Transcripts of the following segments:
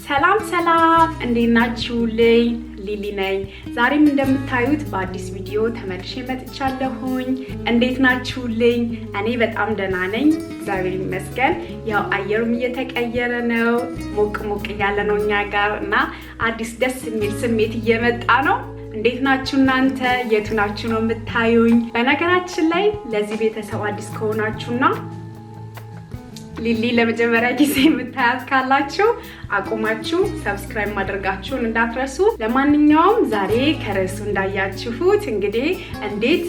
ሰላም ሰላም፣ እንዴት ናችሁልኝ? ሊሊ ነኝ። ዛሬም እንደምታዩት በአዲስ ቪዲዮ ተመልሼ መጥቻለሁኝ። እንዴት ናችሁልኝ? እኔ በጣም ደህና ነኝ፣ እግዚአብሔር ይመስገን። ያው አየሩም እየተቀየረ ነው፣ ሞቅ ሞቅ እያለ ነው እኛ ጋር እና አዲስ ደስ የሚል ስሜት እየመጣ ነው። እንዴት ናችሁ እናንተ? የቱ ናችሁ ነው የምታዩኝ? በነገራችን ላይ ለዚህ ቤተሰብ አዲስ ከሆናችሁና ሊሊ ለመጀመሪያ ጊዜ የምታያት ካላችሁ አቁማችሁ subscribe ማድረጋችሁን እንዳትረሱ። ለማንኛውም ዛሬ ከርዕሱ እንዳያችሁት እንግዲህ እንዴት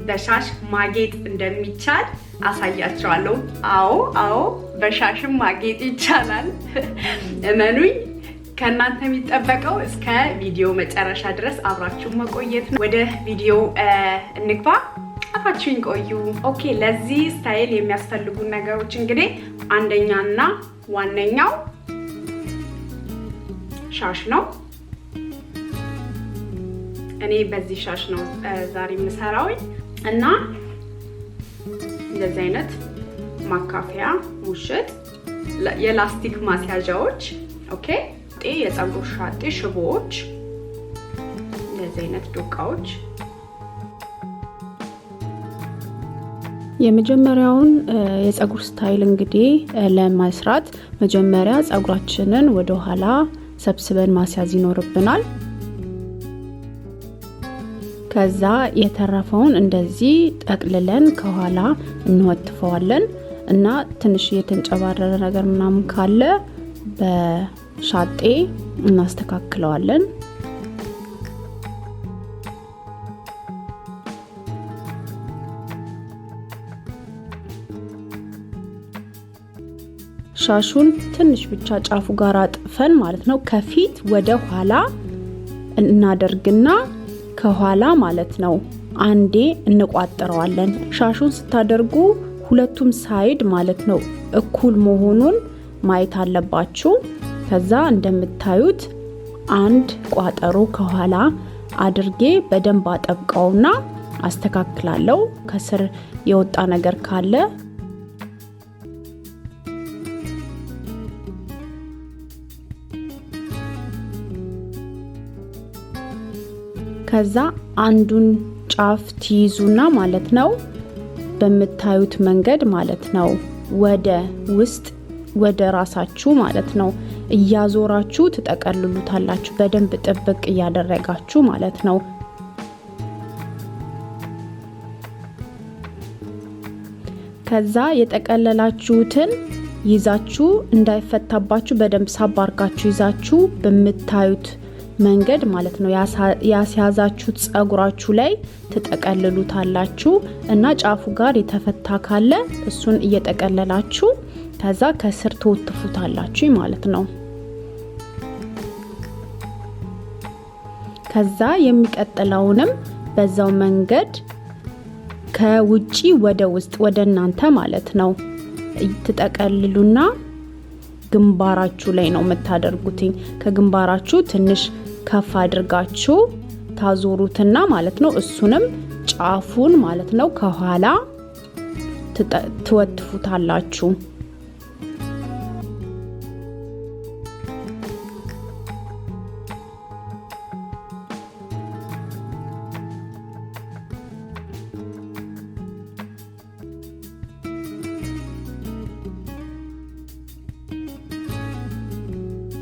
በሻሽ ማጌጥ እንደሚቻል አሳያችኋለሁ። አዎ አዎ፣ በሻሽም ማጌጥ ይቻላል። እመኑኝ። ከእናንተ የሚጠበቀው እስከ ቪዲዮ መጨረሻ ድረስ አብራችሁ መቆየት ነው። ወደ ቪዲዮ እንግባ። አብራችሁኝ ቆዩ። Okay፣ ለዚህ style የሚያስፈልጉ ነገሮች እንግዲህ አንደኛና ዋነኛው ሻሽ ነው። እኔ በዚህ ሻሽ ነው ዛሬ የምሰራው እና እንደዚህ አይነት ማካፈያ ሙሽጥ፣ የላስቲክ ማስያዣዎች፣ okay፣ የፀጉር ሻጤ ሽቦዎች፣ እንደዚህ አይነት ዶቃዎች። የመጀመሪያውን የፀጉር style እንግዲህ ለመስራት መጀመሪያ ፀጉራችንን ወደ ኋላ ሰብስበን ማስያዝ ይኖርብናል። ከዛ የተረፈውን እንደዚህ ጠቅልለን ከኋላ እንወትፈዋለን እና ትንሽ የተንጨባረረ ነገር ምናምን ካለ በሻጤ እናስተካክለዋለን። ሻሹን ትንሽ ብቻ ጫፉ ጋር አጥፈን ማለት ነው ከፊት ወደ ኋላ እናደርግና ከኋላ ማለት ነው አንዴ እንቋጥረዋለን። ሻሹን ስታደርጉ ሁለቱም side ማለት ነው እኩል መሆኑን ማየት አለባችሁ። ከዛ እንደምታዩት አንድ ቋጠሮ ከኋላ አድርጌ በደንብ አጠብቀውና አስተካክላለሁ። ከስር የወጣ ነገር ካለ ከዛ አንዱን ጫፍ ትይዙና ማለት ነው በምታዩት መንገድ ማለት ነው ወደ ውስጥ ወደ ራሳችሁ ማለት ነው እያዞራችሁ ትጠቀልሉታላችሁ። በደንብ ጥብቅ እያደረጋችሁ ማለት ነው። ከዛ የጠቀለላችሁትን ይዛችሁ እንዳይፈታባችሁ በደንብ ሳብ አርጋችሁ ይዛችሁ በምታዩት መንገድ ማለት ነው ያስያዛችሁት ጸጉራችሁ ላይ ትጠቀልሉታላችሁ እና ጫፉ ጋር የተፈታ ካለ እሱን እየጠቀለላችሁ ከዛ ከስር ትወትፉታላችሁ ማለት ነው። ከዛ የሚቀጥለውንም በዛው መንገድ ከውጪ ወደ ውስጥ ወደ እናንተ ማለት ነው ትጠቀልሉና ግንባራችሁ ላይ ነው የምታደርጉትኝ። ከግንባራችሁ ትንሽ ከፍ አድርጋችሁ ታዞሩትና ማለት ነው እሱንም ጫፉን ማለት ነው ከኋላ ትወትፉታላችሁ።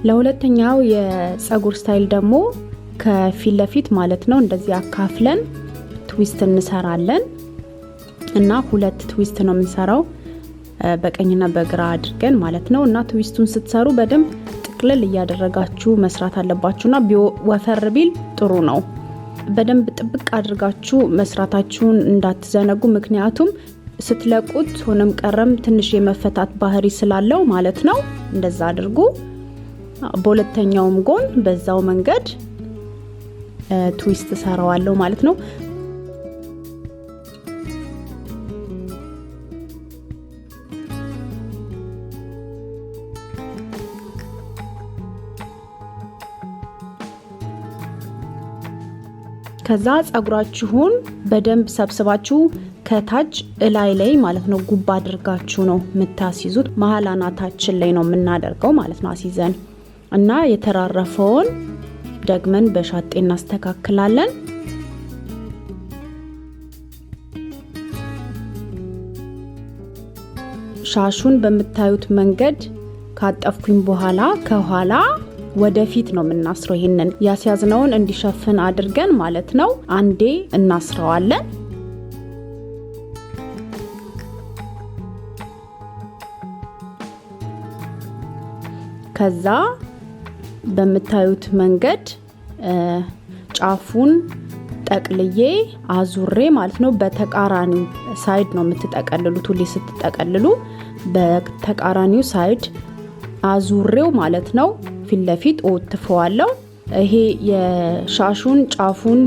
ለሁለተኛው የፀጉር style ደግሞ ከፊት ለፊት ማለት ነው እንደዚህ አካፍለን twist እንሰራለን እና ሁለት twist ነው የምንሰራው በቀኝና በግራ አድርገን ማለት ነው። እና twist ኡን ስትሰሩ በደንብ ጥቅልል እያደረጋችሁ መስራት አለባችሁና ወፈር ቢል ጥሩ ነው። በደንብ ጥብቅ አድርጋችሁ መስራታችሁን እንዳትዘነጉ። ምክንያቱም ስትለቁት ሆነም ቀረም ትንሽ የመፈታት ባህሪ ስላለው ማለት ነው። እንደዛ አድርጉ። በሁለተኛውም ጎን በዛው መንገድ twist ሰራዋለሁ ማለት ነው። ከዛ ጸጉራችሁን በደንብ ሰብስባችሁ ከታች እላይ ላይ ማለት ነው ጉባ አድርጋችሁ ነው የምታስይዙት። መሀል አናታችን ላይ ነው የምናደርገው ማለት ነው አስይዘን እና የተራረፈውን ደግመን በሻጤ እናስተካክላለን። ሻሹን በምታዩት መንገድ ካጠፍኩኝ በኋላ ከኋላ ወደፊት ነው የምናስረው። ይሄንን ያስያዝነውን እንዲሸፍን አድርገን ማለት ነው አንዴ እናስረዋለን። ከዛ በምታዩት መንገድ ጫፉን ጠቅልዬ አዙሬ ማለት ነው። በተቃራኒው side ነው የምትጠቀልሉት። ሁሌ ስትጠቀልሉ በተቃራኒው side አዙሬው ማለት ነው ፊት ለፊት እወትፈዋለሁ። ይሄ የሻሹን ጫፉን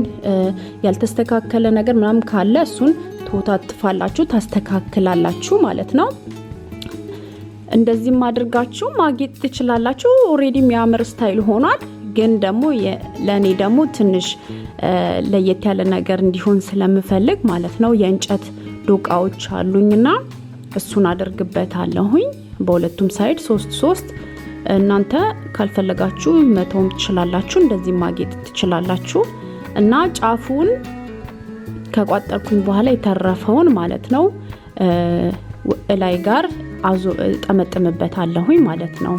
ያልተስተካከለ ነገር ምናምን ካለ እሱን ትወታትፋላችሁ፣ ታስተካክላላችሁ ማለት ነው። እንደዚህም አድርጋችሁ ማጌጥ ትችላላችሁ። Already የሚያምር style ሆኗል። ግን ደግሞ ለእኔ ደግሞ ትንሽ ለየት ያለ ነገር እንዲሆን ስለምፈልግ ማለት ነው የእንጨት ዶቃዎች አሉኝና እሱን አደርግበታለሁኝ። በሁለቱም side ሶስት ሶስት። እናንተ ካልፈለጋችሁ መተውም ትችላላችሁ። እንደዚህ ማጌጥ ትችላላችሁ። እና ጫፉን ከቋጠርኩኝ በኋላ የተረፈውን ማለት ነው እላይ ጋር ጠመጥምበታለሁኝ ማለት ነው።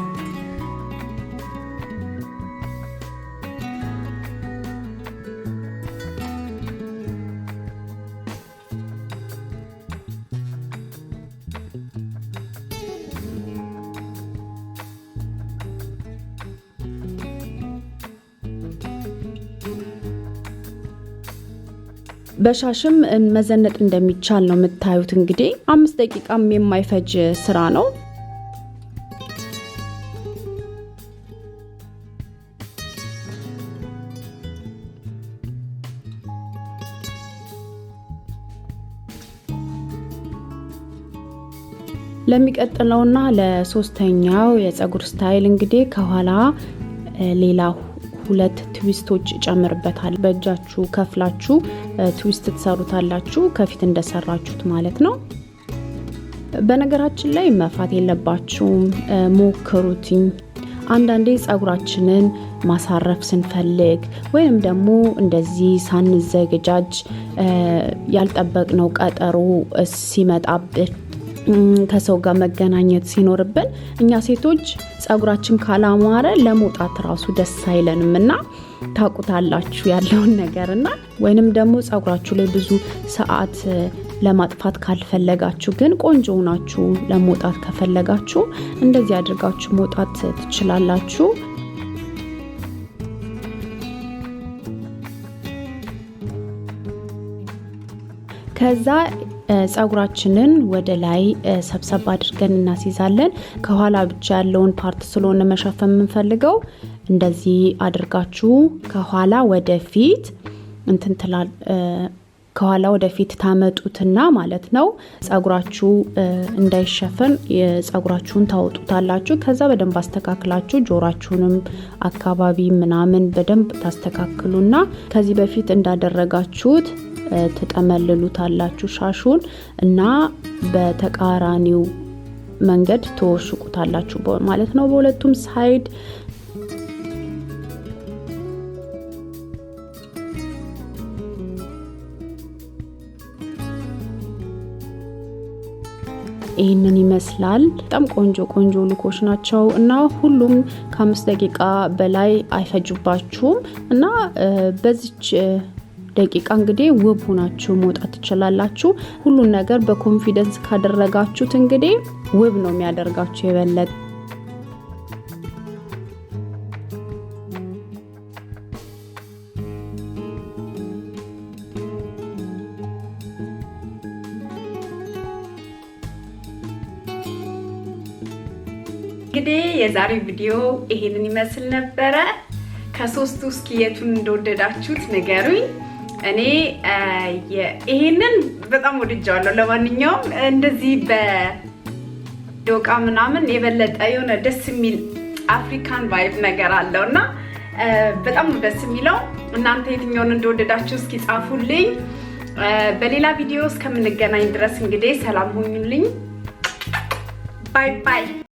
በሻሽም መዘነጥ እንደሚቻል ነው የምታዩት። እንግዲህ 5 ደቂቃም የማይፈጅ ስራ ነው። ለሚቀጥለውና ለሶስተኛው የፀጉር style እንግዲህ ከኋላ ሌላ ሁለት twist ኦች ጨምርበታል። በእጃችሁ ከፍላችሁ twist ትሰሩታላችሁ ከፊት እንደሰራችሁት ማለት ነው። በነገራችን ላይ መፍራት የለባችሁም፣ ሞክሩትኝ። አንዳንዴ ፀጉራችንን ማሳረፍ ስንፈልግ ወይም ደግሞ እንደዚህ ሳንዘገጃጅ ያልጠበቅነው ቀጠሮ ሲመጣብን ከሰው ጋር መገናኘት ሲኖርብን እኛ ሴቶች ፀጉራችን ካላማረ ለመውጣት ራሱ ደስ አይለንም እና ታውቁታላችሁ ያለውን ነገር እና ወይንም ደግሞ ፀጉራችሁ ላይ ብዙ ሰዓት ለማጥፋት ካልፈለጋችሁ ግን ቆንጆ ሆናችሁ ለመውጣት ከፈለጋችሁ እንደዚህ አድርጋችሁ መውጣት ትችላላችሁ። ከዛ ፀጉራችንን ወደ ላይ ሰብሰብ አድርገን እናስይዛለን። ከኋላ ብቻ ያለውን part ስለሆነ መሸፈን የምንፈልገው እንደዚህ አድርጋችሁ ከኋላ ወደፊት እንትን ትላል ከኋላ ወደፊት ታመጡትና ማለት ነው። ፀጉራችሁ እንዳይሸፈን ፀጉራችሁን ታወጡታላችሁ። ከዛ በደንብ አስተካክላችሁ ጆሯችሁንም አካባቢ ምናምን በደንብ ታስተካክሉና ከዚህ በፊት እንዳደረጋችሁት ትጠመልሉታላችሁ ሻሹን እና በተቃራኒው መንገድ ትወሽቁታላችሁ ማለት ነው በሁለቱም side። ይህንን ይመስላል። በጣም ቆንጆ ቆንጆ look ኦች ናቸው እና ሁሉም ከ5 ደቂቃ በላይ አይፈጁባችሁም እና በዚች ደቂቃ እንግዲህ ውብ ሆናችሁ መውጣት ትችላላችሁ። ሁሉን ነገር በ confidence ካደረጋችሁት እንግዲህ ውብ ነው የሚያደርጋችሁ የበለጠ። እንግዲህ የዛሬው ቪዲዮ ይሄንን ይመስል ነበረ። ከሶስቱ እስኪ የቱን እንደወደዳችሁት ንገሩኝ። እኔ ይሄንን በጣም ወድጀዋለሁ። ለማንኛውም እንደዚህ በዶቃ ምናምን የበለጠ የሆነ ደስ የሚል African vibe ነገር አለው እና በጣም ነው ደስ የሚለው። እናንተ የትኛውን እንደወደዳችሁ እስኪ ጻፉልኝ። በሌላ ቪዲዮ እስከምንገናኝ ድረስ እንግዲህ ሰላም ሁኑልኝ። Bye bye።